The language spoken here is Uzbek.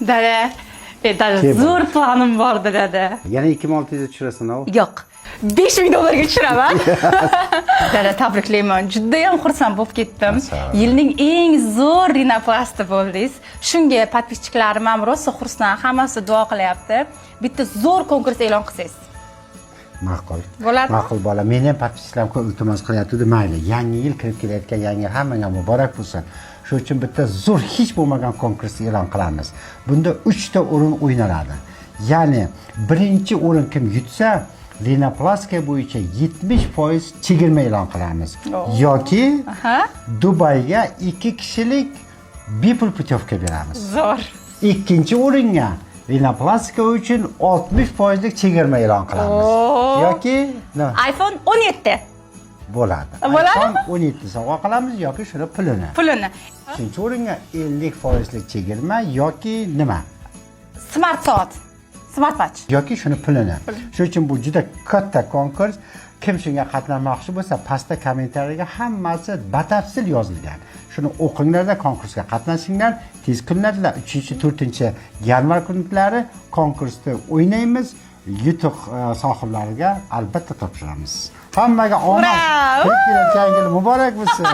Dada, dada, Kim? Zo'r planim bor, dada. Yana 2600 tushirasan, o? Yo'q. 5000 dollarga tushiraman. Dada, tabriklayman. Juda ham xursand bo'lib ketdim. Sog' ol. Yilning eng zo'r rinoplasti bo'ldingiz. Shunga подписчик larim ham rosa xursand, hammasi duo qilyapti. Bitta zo'r konkurs e'lon qilsangiz. Ma'qul. Bo'ladimi? Ma'qul, bola. Meni ham подписчик larim ko'p iltimos qilyapti. Mayli, yangi yil kirib kelayotgan, yangi yil hammaga muborak bo'lsin. Shuning uchun bitta zo'r, hech bo'lmagan konkurs e'lon qilamiz. Bunda 3 ta o'rin o'ynaladi. Ya'ni birinchi o'rin kim yutsa, rinoplastika bo'yicha 70% chegirma e'lon qilamiz. Yoki Dubayga 2 kishilik bepul путёвка beramiz. Zo'r. Ikkinchi o'ringa rinoplastika uchun 60 foizlik chegirma e'lon qilamiz. Yoki nima? iPhone 17. Bo'ladi. Bo'ladimi? iPhone 17 sovg'a qilamiz yoki shuni pulini. Pulini. Uchinchi o'ringa 50 foizlik chegirma yoki nima? Smart soat. Smartwatch. Yoki shuni pulini. Shuning uchun bu juda katta konkurs. Kim shunga qatnashmoqchi bo'lsa, pastda kommentariyaga hammasi batafsil yozilgan. Shuni o'qinglarda, konkursga qatnashinglar. Tez kunlarda, 3-4 yanvar kunlari konkursda o'ynaymiz. Yutuq sohiblariga albatta topshiramiz. Hammaga omad. Ura! Kirib kelayotgan yil muborak bo'lsin.